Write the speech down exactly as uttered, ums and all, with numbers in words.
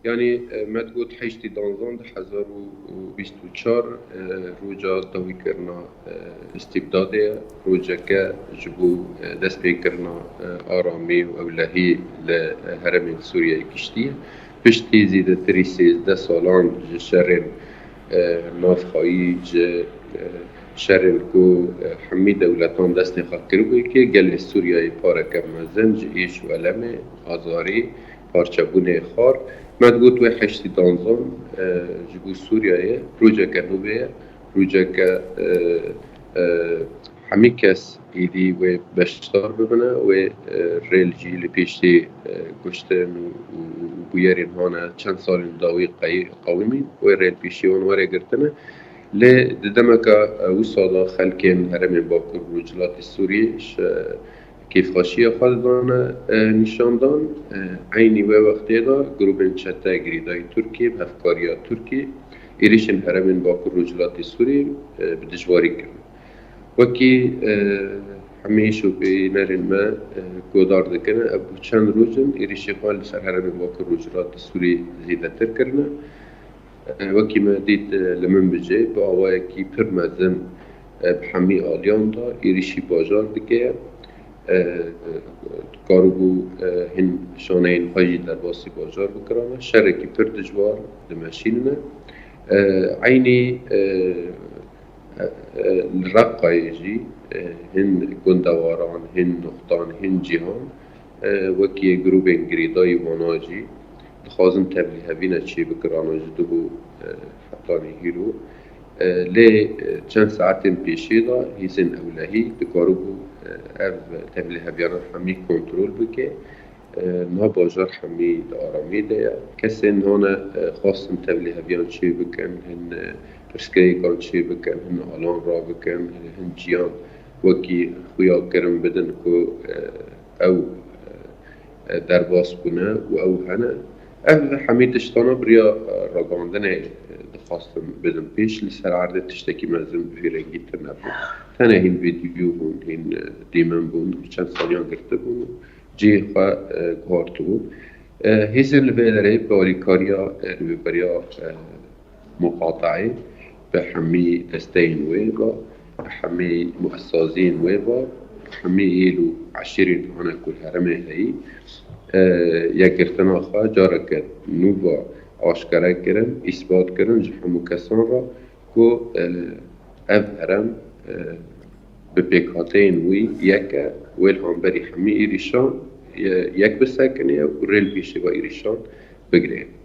Yanî, e, me digot heştê danzan du hezar û bîst û çar, e, roja dawîkirina, e, îstîbdadê ye, rojeke ji bo, e, destpêkirina, e, aramî û ewlehî li, e, herêmên Sûriyeyê giştî ye. Piştî zêdetirî sêzdeh salan ji şerên, e, navxweyî, ji, e, şerên ku, e, hemî dewletan destê xwe kiribû yekê, gelê Sûriyeyê pareke mezin ji êş û elemê, azarî, parçebûnê xwar. Me digot wê heştê danzan, e, ji bo Sûriyeyê rojeke nû bê ye, rojeke, e, e, hemî kes êdî wê beşdar bibine, wê, e, rêl jî li pêşî, e, kuştin û, û, û bûyerên hane çend salên dawî qey-, qewimîn, wê rêl pêşî wan were girtine. Lê di demeka, e, wisa de xelkên herêmên Bakur û Rojhilatê Sûriyê ji kêfxweşiya xwe didane, e, nîşandan. E, eynî wê wextê de grûbên çete girêdayî Tirkiyê bi hevkariya Tirkiyê êrişên herêmên Bakur Rojhilatê Sûriyê, e, bi dijwarî kirin. Wekî, e, hemî şopênerên me, e, guhdar dikine, ev bû çend roj in êrişê xwe li ser herêmên Bakur Rojhilatê Sûriyê zêdetir kirine. E, wekî me dît, e, li Minbicê bi awayekî pir mezin, e, bi hemî aliyan de êrişî bajar dike. E, e, dikaribû, e, hin şaneyên xwe jî derbasî bajar bikirane. Şerekî pir dijwar dimeşînine. E, eynî, e, e, e, li Reqayê jî, e, hin gundewaran, hin nuqtan, hin cîhan, e, wekî grûbên girêdayî wana jî dixwazin tevlîhevîne çêbikirana ji dibû, e, hetanî hîro. E, lê, e, çend saetên pêşê de hêzên ewlehî dikaribû, e, ev tevlîheviyana hemî kontrol bike. E, niha bajar hemî di aramiyê de ye. Kesên hane, e, xwestin tevlîheviyan çêbikin, hin, e, pirsgirêkan çêbikin, hin alan rabikin, hin, hin ciyan wekî xuya kirin bidin ku, e, ew, e, e, derbas bûne û ew hene. Ev hemî tiştana bi riya, e, ragihandinê, e, dixwastin bidin pêş. Li ser erdê tiştekî mezin bi vî rengî tune bû. Tenê hîn vîdyo bûn, hîn, e, dîmen bûn, çend saliyan girtibûn û cihê xwe, e, guhartibû. E, hêzên li vê derê bi alîkariya, e, Rêveberiya, e, Muqatayê, bi hemî desteyên wê ve, bi hemî muessaziyên wê ve, bi hemî êl û eşîrên hane ku li herêmê heyî, e, yekgirtina xwe careke nû ve aşkere kirin, îsbat kirin ji hemû kesan re ku, e, ev herem, e, bi pêkhateyên wî yek e, wê li hemberî hemî êrîşan, e, yek bisekiniye û rê li pêşê ve êrîşan bigire.